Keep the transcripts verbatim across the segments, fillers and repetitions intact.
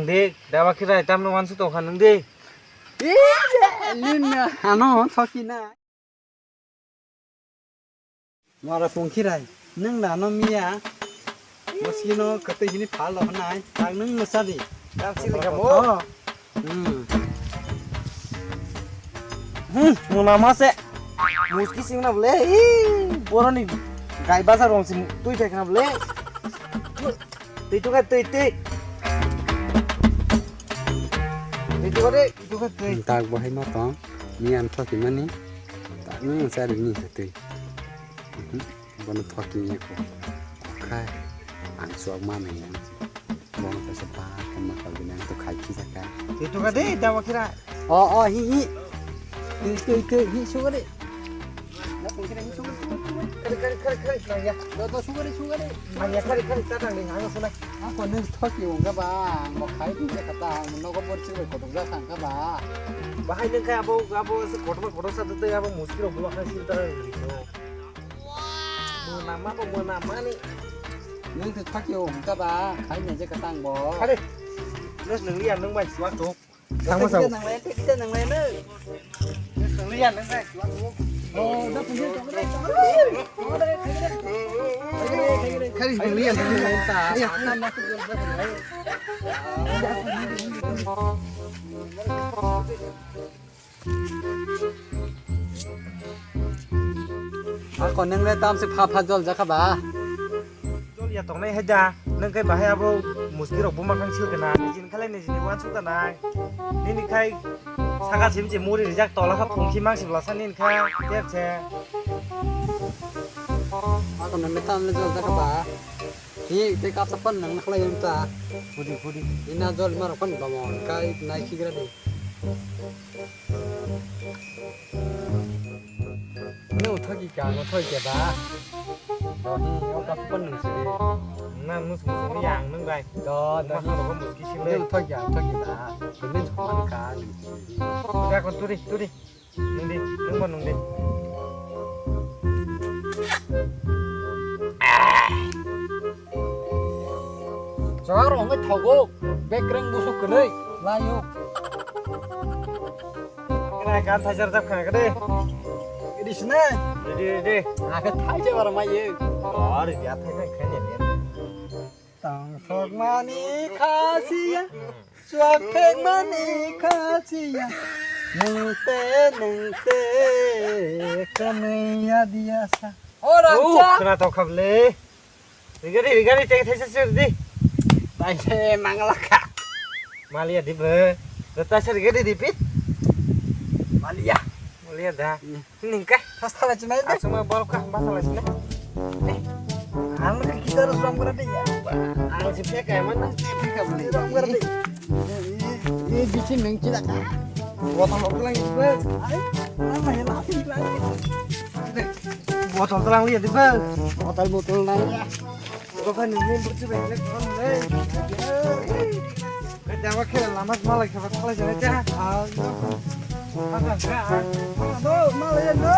De, dawa khirai tamno wansu tongkha nwng de. Nini ano thoki na. Mara pungkhirai, nwng da no miya. Muskino katwi hini phalo hwnai, tak nwng no sadi. Tam sili kamo. Hmm. Hmm, muna mase. Muski singna bole. Boroni gai bazar rong sim tui phekna bole. Tui tuka tui tui. Tui tuka de, tui tuka tui. Tak bahai ma tong. Ni ang thoki mani. Tak nwng sadi ni tui. Bono thoki ni ko. Khai. Ang suak ma nai. Bono kaisa ba kama kalbina to khai khijaka. Itu ka de dawa kira. O o hi hi. Itu itu hi sugari. Na pun kira hi sugari. Kari kari kari kari nang ya. Do do sugari sugari. Nang ya kari kari ta nang ni nang suna. Ako nung thoki wong ka ba. Mo khai di je kata. Nogo bor sugari kotok ja sang ka ba. Bahai nung kai abo abo se kotok kotok sa tu abo muskil abo khai sil ta. Mwnama bo mwnama ni. Nung se thak yo hum ta ba khai ne je ka tang bo. Kare. Nus nung liya nung bai suak tu. Tang mo sa. Nang lai te kita nang lai ne. Nus nung liya nung bai suak tu. Oh, da pun je tong re. Kare nung liya nung bai ta. Ya. Ako nung le tam se pha pha jol jakha ba. Jol ya tongnai hai da. Nung kai bahai abo muski rok buma kang sil kana. Nijin khalai nijin wan suk tanai. Nini khai saka sim sim muri rijak tola kha phungsi mang sim lasa nini khai. Ter se. Ako nung le tam le jol jakha ba. Hi te kap sapan nang nakhlai yam ta. Khudi khudi. Ina jol marok pan bamon kai nai khigra de. Ano thagi ka, ano thagi ke ba. Dohi, o ka pun nung sidi. Na mus mus yang nung bai. Do, do. Ma ha ro mus ki sile. Ano thagi ka, thagi ba. Kemen man ka nung sidi. Ga kon turi, turi. Nung di, nung ba nung di. Chawang rong ngai thogo. Bekreng busuk kene. Layo. Kena kan thajar jab khana kade. Ini sini. Ready, ready. Ake thajar bar mai ye. Or ya thajar khane ne. Tang sok mani khasiya. Suak phek mani khasiya. Nungte, nungte. Kamiya diya sa. Orang Oh, cha. Kena tau khable. Rigari, rigari, cek thaisa sir di. Bai se mangala kha. Malia di be. Rata sir rigari di pit. Malia. Malia da. Hmm. Ningka. Pas thala chinai de. Asuma bol kha, pas thala chinai. Ang ke kita harus ram kara de ya. Ang si pe kai man na si pe kai man. Ram kara de. Ini bisi nengki lah. Buat apa pulang itu be? Ai, apa ya lagi lagi. Botol telang lihat di bang. Botol botol nang ya. Botol kan ini berarti banyak kan le. Kerja apa kira lama malah kira kalah jalan ya. Aduh, malah ya no.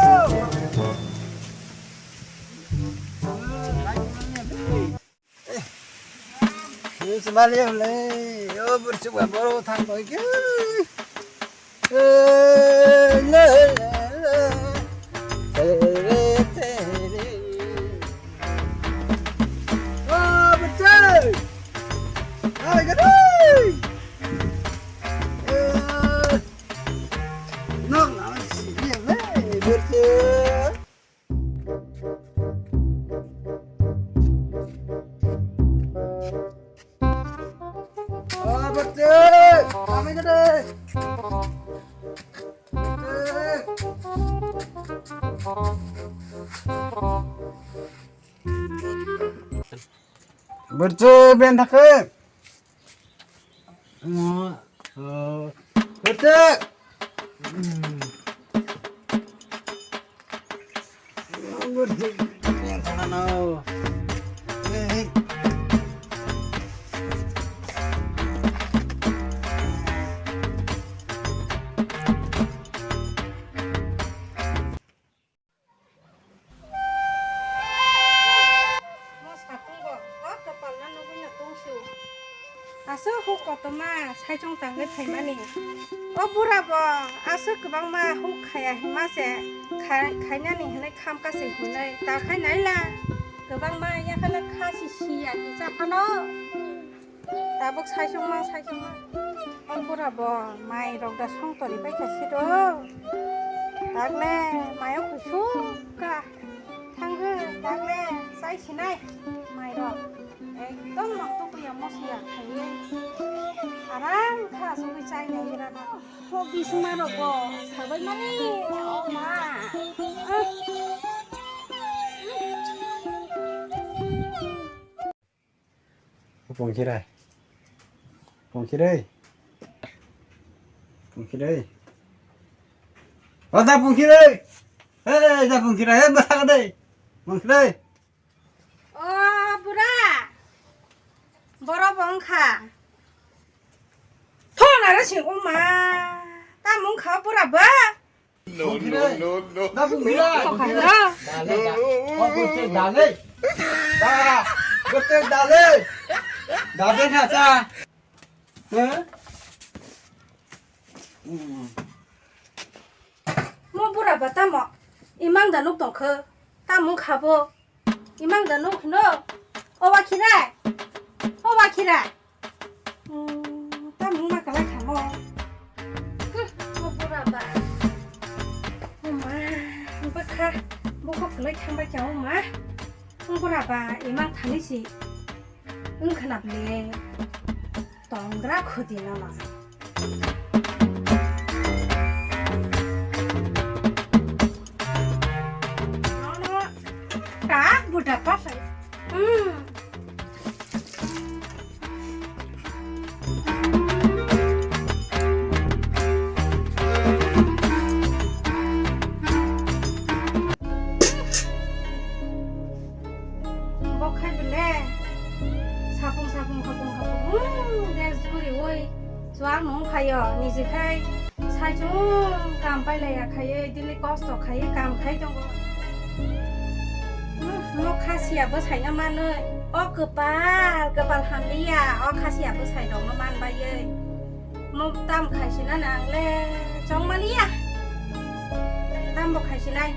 Ni sumali le, o burchuk ba boro thang koi ke. Eh, le, le, le. Tere, tere. O burchuk. Ai, gadai. Eh. Nok na si le, burchuk. Berce ben thake. Berce. Aswk huk Kotorma saichung tangwi phaimani. O bura bo aswk kwbangma huk khaya hinma se khai-, khainani hinwi kham kasui hinwi ta khai naila. Kwbangma yakhana khasi siya ni cha phano. Tabuk saichung ma saichung ma. O bura bo mai rok da song tori pai kha siro. Tagle mayo kusuk ka. Thangwi tagle chai sinai mairok ekdom mangtokya mosya khaiwi aram kha asugwi chai nai rana. Ho bisingma rok bo sabai mani o ma. Pungkhirai. Pungkhirai. Pungkhirai. O da Pungkhirai. Hey, da Pungkhirai. Hey, bwthakdai. Pungkhirai. O bura. Boro bo wngkha. Thona re sing uma. Tamo wngkha bura ba. No, no, no, no. Da bung bila. Kokha no. Dale, da. O bung te dale. Da. Bung te dale. Dale na sa. He? Mo bura ba tamo. Imang da nuk tong khe. Tamo khabo. Imang da nuk no. O wa khirai. O wa khirai. Hmm, ta mung ma kalai khamo. Hmm, o bura ba. O ma, bwkha, bokok kwlai thangbai kha o ma. O bura ba, imang thani si. Wng khna bile. Tongra khudi na ma. Nono, ka buda pasai. Hmm. Bo khai bele. Sapung sapung hapung hapung. Hmm, gas guri oi. Chuang nung phaio. Niji khai. Saichung kam pailaiya khaiwi, daily kosto khaiwi kam khai tongo. Hmm, nok khasiya bwsaino manwi. O kwpal, kwpal hamliya, o khasiya bwsairokno manbaiwi. Mo tam khaisinani ang le chongmaliya. Tambo khaisinai.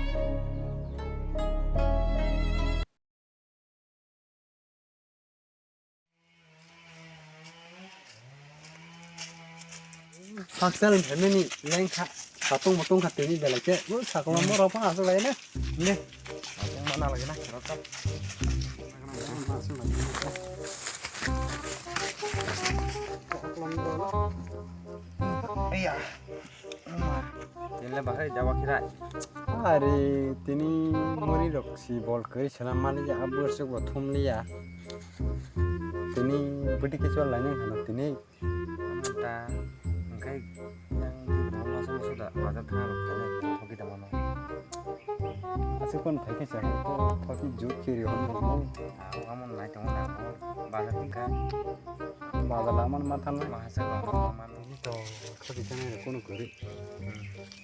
Hakchal phaimani lengkha, satung mutung kha tini belai khe, bo sakoma morok phano aswk lai na. Ne. Mana lagi na, rokha. Iya. Tini le bahai jawa khirai. Are tini muri rok si bol kari sana mali ya, abu suk bo thum liya. Tini budi kichwa laineng hano tini. Ta engkai yang di bawah masa masa da bazar thang rok thang thoki da mano. Asuk kon thai khe sa to thoki juk kiri hon mo. Amon nai tong na bazar tingka. Bazar lamon ma thang ma hasa ko man. To thoki thang kono kari.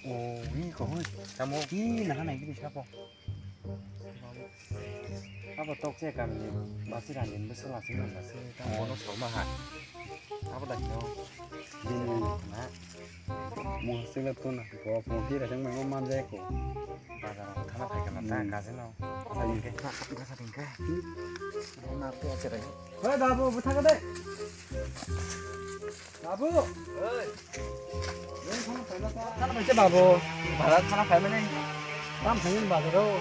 O, wi ko hoi. Tamo. Wi, naha nai gidi sapo. Abo tok che kami ni basi rani ni bwswla sing nang basi. Tamo bono soma ha. Abo da kino. Bini na. Mo sila tuna. Bo mo kira jang mai mo man jai ko. Bazar thana phai kana ta kaje no. Sa ringke. Sa ringke. Na to che rai. Hoi babu, bwtha ka de. Babu. Oi. Thana phaisa babu. Bazar thana phaimani. Tam phaimani bazar o.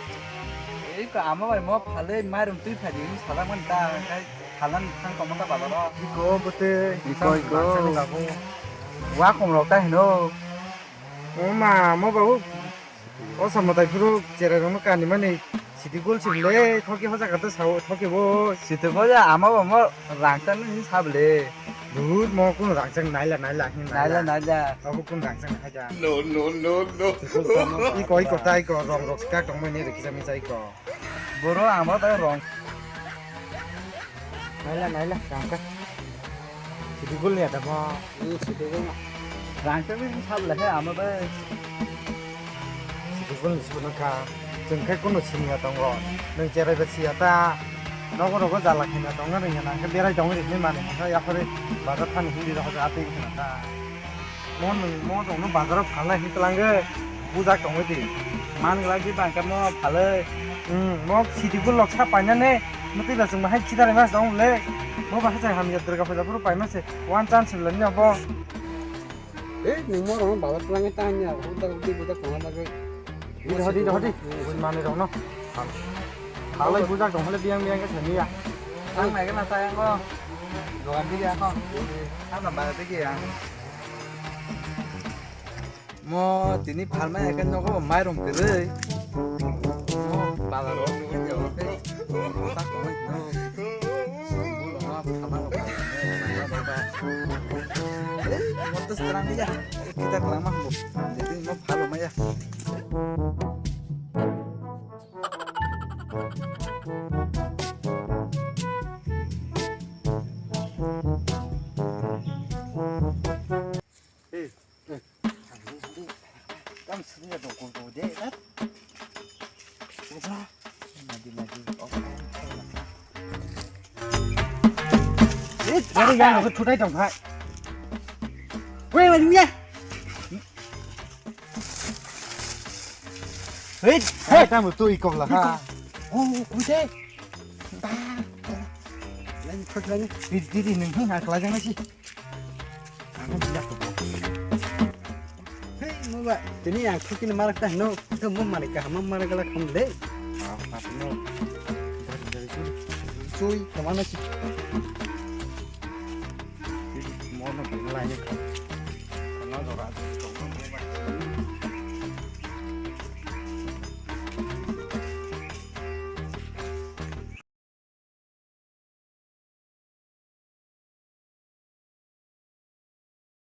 Ei ko ama bai mo phalwi mairum twi phadi sajakmani ta, khai phalan thang tongmani ta bazar o. Iko bwtwi. Iko, iko. Babu. Wa khom rok ta hino. O ma, mo babu. O samwtai phuru cherai rokno kanimani siti gol sibile, thoki hoja kata sao, thoki bo. Siti gol ya, ama bo mo rangchak ni sabile. Dud, mo kun rangchak naila, naila hin naila. Naila, naila. Abo kun rangchak hai ja. No, no, no, no. Iko, iko, tai ko, rong rok kak tong mani rikisa mi sai ko. Boro ama tai rong. Naila, naila, rangka. Siti gol ni ada mo. Ini siti gol. Rangka ni sab lagi ama bai. Siti gol ni sibuna ka. Jeng kai kono sini ya tongo. Nang cherai ba siya ta. Nogo rogo jala khaina tongna ringya na, hwnkhe berai tongwi riknai manwi hwnkhe yaphari bazar thani hindi rok atwi khna ta. Mo nwng mo tongno bazaro phalnai hwnkhe twlangwi bujak tongwi di. Man glak di bangkha mo phalwi. Hmm, mo city bo loksa painani mwtwi ba chwng bahai khidarwi mas tong le. Mo bahai chai hamya Durga puja phuru paima se one chance le ni abo. Eh, nwng mo rong bazar twlangwi tanya, hunda hudi bujak tongna bagwi. Di dohodi, dohodi. Bui manwi rokno. Halai bujak tong hole biang biang khe sani ya. Ang nai gana ta yang ko. Dogan di ya ko. Ang na ba di ya. Mo tini phalma ya kan nogo mai rong tere. Mo bazar ro ni ya ko. Ta ko no. Mo phalma ro. Mo to serang ya. Kita kelama mo. Jadi mo phalma ya. Hey, hey. Kam sini ada kau kau deh kan? Coba. Lagi lagi. Oh. Eh, dari yang aku tutai dong, Pak. Weh, weh, ya. Hei, hei, tamu tu ikok la ha. Oh, kuise. Lain thok lain. Di di di nung ha kala jang si. Ang dia ko. Hei, mo ba. Tini yang thok ni marak ta no. To mo marak ka, mo marak la kham de. Ah, no. Sui, kemana sih?